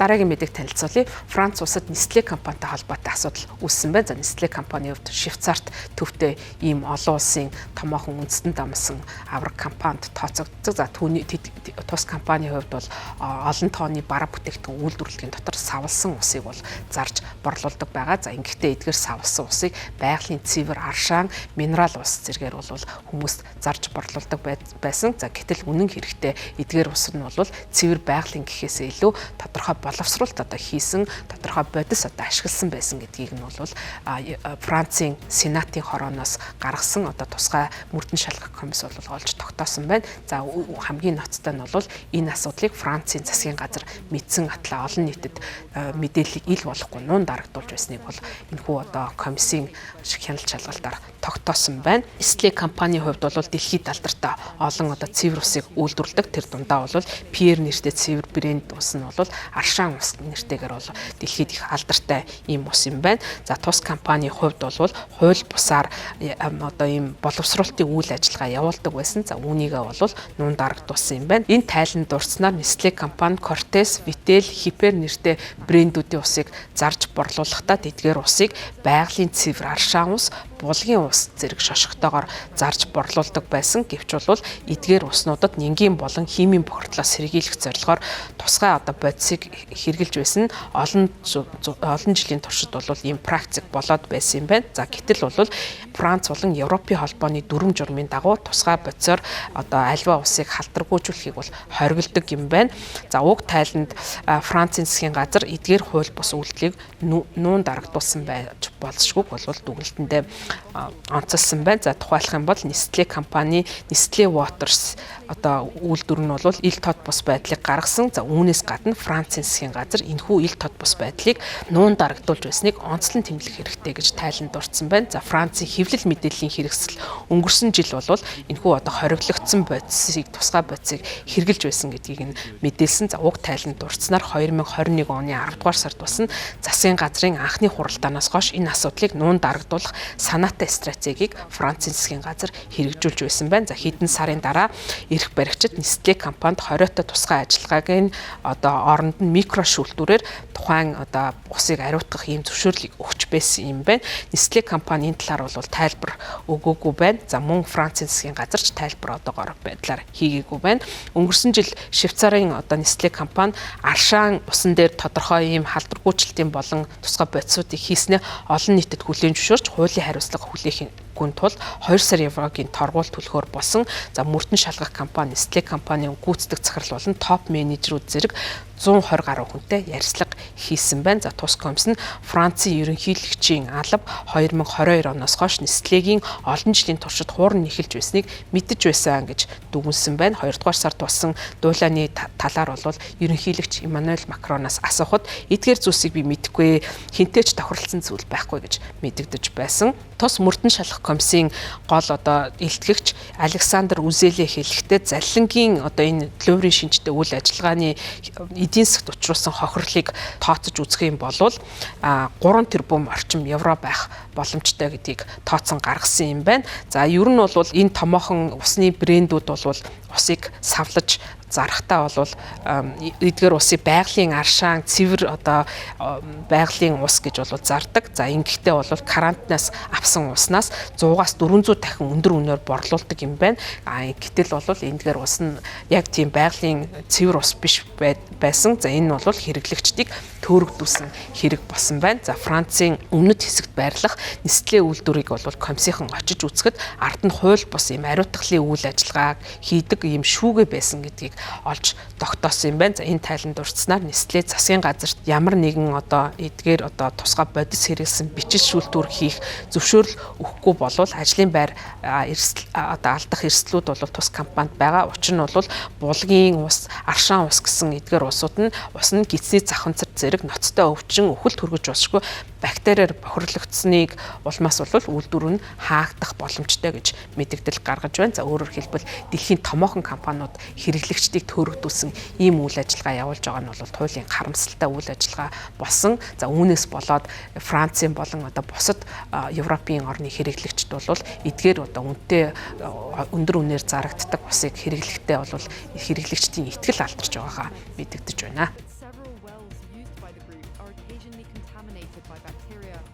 Дараагийн мэдээг танилцуулъя. Франц улсад Nestle компанитай холбоотой асуудал үүссэн байна. За, Nestle компанийн хувьд Швейцарт төвтэй ийм олон улсын томоохон үндэстэн дамсан авраг компанид тооцогддог. За, түүний тус компанийн хувьд бол олон тооны бараа бүтээгдэхүүн үйлдвэрлэлийн дотор савлсан усыг бол зарж борлуулдаг байгаа. За, ингэхдээ эдгээр савлсан усыг байгалийн цэвэр аршаан, минерал ус зэргээр бол хүмүүст зарж борлуулдаг байсан. За, гэтэл үнэн хэрэгтээ эдгээр ус нь бол цэвэр байгалийн гэхээсээ илүү тодорхой боловсруулалт одоо хийсэн, тодорхой бодис одоо ашигласан байсан гэдгийг нь бол Францын Сенатын хорооноос гаргасан одоо тусгай мөрдөн шалгах комисс бол олж тогтоосон байна. За, хамгийн ноцтой нь бол энэ асуудлыг Францын засгийн газар мэдсэн атлаа олон нийтэд мэдээллийг ил болохгүй нуун дарагдуулж байсныг бол энэхүү одоо комиссийн хяналт шалгалтаар тогтоосон байна. Nestle компанийн хувьд бол дэлхийд алдартай олон одоо цэвэр усыг үйлдвэрлэдэг. Тэр дундаа бол Pierre нэртэй цэвэр брэнд ус нь бол аршаан ус нэртэйгээр бол дэлхийд их алдартай ийм ус юм байна. За, тус компанийн хувьд бол хууль бусаар одоо ийм боловсруулалтын үйл ажиллагаа явуулдаг байсан. За, үүнийгээ бол нуун дарагдуулсан юм байна. Энэ тайлан дурдсанаар Nestle компани Cortez, Vitel, Hyper нэртэй брэндүүдийн усыг зарж борлуулахдаа тэдгээр усыг байгалийн цэвэр аршаан ус, булгийн ус зэрэг шошготойгоор зарж борлуулдаг байсан. Гэвч бол эдгээр уснуудад нингийн болон химийн бохирдлоос сэргийлэх зорилгоор тусгай одоо бодисыг хэрэглэж байсан нь олон олон жилийн туршид бол ийм практик болоод байсан юм байна. За, гэтэл бол Франц болон Европын холбооны дүрэм журмын дагуу тусгай бодисоор одоо альва усыг халдаргуужуулахыг бол хориглодог юм байна. За, уг тайланд Францын засгийн газар эдгээр хууль бус үйлдэлийг нуун дарагдуулсан байж болзошгүйг бол дүгнэлтэндээ онцолсон байна. За, тухайлах юм бол Nestle компани Nestle Waters одоо үйлдвэр нь бол ил тод бус байдлыг гаргасан. За, үүнээс гадна Францын засгийн газар энэхүү ил тод бус байдлыг нуун дарагдуулж байсныг онцлон тэмдэглэх хэрэгтэй гэж тайлан дурдсан байна. За, Францын хэвлэл мэдээллийн хэрэгсэл өнгөрсөн жил бол энэхүү одоо хориглогдсон бодисыг, тусгай бодисыг хэрэглэж байсан гэдгийг нь мэдээлсэн. За, уг тайлан дурдсанаар 2021 оны 10 дугаар сард болсон засгийн газрын анхны хуралдаанаас хойш энэ асуудлыг нуун дарагдуулах санаатай стратегийг Францын засгийн газар хэрэгжүүлж байсан байна. За, хэдэн сарын дараа эрх баригчид Nestle компанид 20-той тусгай ажиллагааг нь одоо оронд нь микро шүүлтүүрээр тухайн одоо усыг ариутгах ийм зөвшөөрлийг өгч байсан юм байна. Nestle компани энэ талаар бол тайлбар өгөөгүй байна. За, мөн Францын засгийн газар ч тайлбар одоогоор байдлаар хийгээгүй байна. Өнгөрсөн жил Швейцарын одоо Nestle компани аршаан усан дээр тодорхой ийм халдваргүйчлэлтийн болон тусгай бодисуудыг хийснээр олон нийтэд хүлээн зөвшөөрч хуулийн хариуцлага хүлээх гүн тул 2 сар еврогийн торгуул төлөхөөр болсон. За, мөрдөн шалгах компани Nestle компанийн гүйцэтгэх захирал болон топ менежерүүд зэрэг 120 гаруй хүнтэй ярилцлага хийсэн байна. За, тус комисс нь Францын ерөнхийлөгчийн алба 2022 оноос хойш Nestle-гийн олон жилийн туршид хуурн нэхэлж байсныг мэдэж байсан гэж дүгнсэн байна. 2 дугаар сард болсон дуулааны талаар бол ерөнхийлөгч Эммануэль Макроноос асуухад эдгээр зүйлсийг би мэдэхгүй, хэнтэй ч тохиролцсон зүйл байхгүй гэж мэдэгдэж байсан. Тус мөрдөн шалгах комиссийн гол одоо илтгэгч Александр Үзэлэ хэлэхдээ заллангийн одоо энэ луурийн шинжтэй үйл ажиллагааны эдийн засагт учруулсан хохирлыг тооцож үзэх юм бол 3 тэрбум орчим евро байх боломжтой гэдгийг тооцон гаргасан юм байна. За, ер нь бол энэ томоохон усны брэндүүд бол усыг савлаж зарахтаа бол эдгээр усыг байгалийн аршаан, цэвэр одоо байгалийн ус гэж бол зардаг. За, ингэхдээ бол карантинаас авсан уснаас 100-аас 400 дахин өндөр үнээр борлуулдаг юм байна. А гэтэл бол эндгээр ус нь яг тийм байгалийн цэвэр ус биш байсан. За, энэ нь бол хэрэглэгчдийг төөрөгдүүлсэн хэрэг болсон байна. За, Францын өмнөд хэсэгт байрлах Nestle үйлдвэрийг бол комиссийнхан очиж үзэхэд ард нь хууль бус ийм ариутгалын үйл ажиллагааг хийдэг ийм шүүгээ байсан гэдгийг олж тогтоосон юм байна. За, энэ тайлан дурдсанаар Nestle засгийн газарт ямар нэгэн одоо эдгээр одоо тусгай бодис хэрэглэсэн бичил шүүлтүүр хийх зөвшөөрөл өгөхгүй болвол ажлын байр эрсдэл одоо алдах эрсдлүүд бол тус компанид байгаа. Учир нь бол булгийн ус, аршаан ус гэсэн эдгээр усууд нь ус нь гидсний завханцар зэрэг ноцтой өвчин үхэлд хүргэж болшгүй бактериар бохирлогдсныг улмаас бол үйлдвэр нь хаагдах боломжтой гэж мэдэгдэл гаргаж байна. За, өөрөөр хэлбэл дэлхийн томоохон компаниуд хэрэглэгчдийг төөрөгдүүлсэн ийм үйл ажиллагаа явуулж байгаа нь бол туйлын харамсалтай үйл ажиллагаа болсон. За, үүнээс болоод Францын болон одоо бусад Европын орны хэрэглэгчд бол эдгээр одоо үнэтэй өндөр үнээр зарагддаг усыг хэрэглэхдээ бол хэрэглэгчдийн итгэл алдарч байгаагаа мэдэгдэж байна. by the group are occasionally contaminated by bacteria.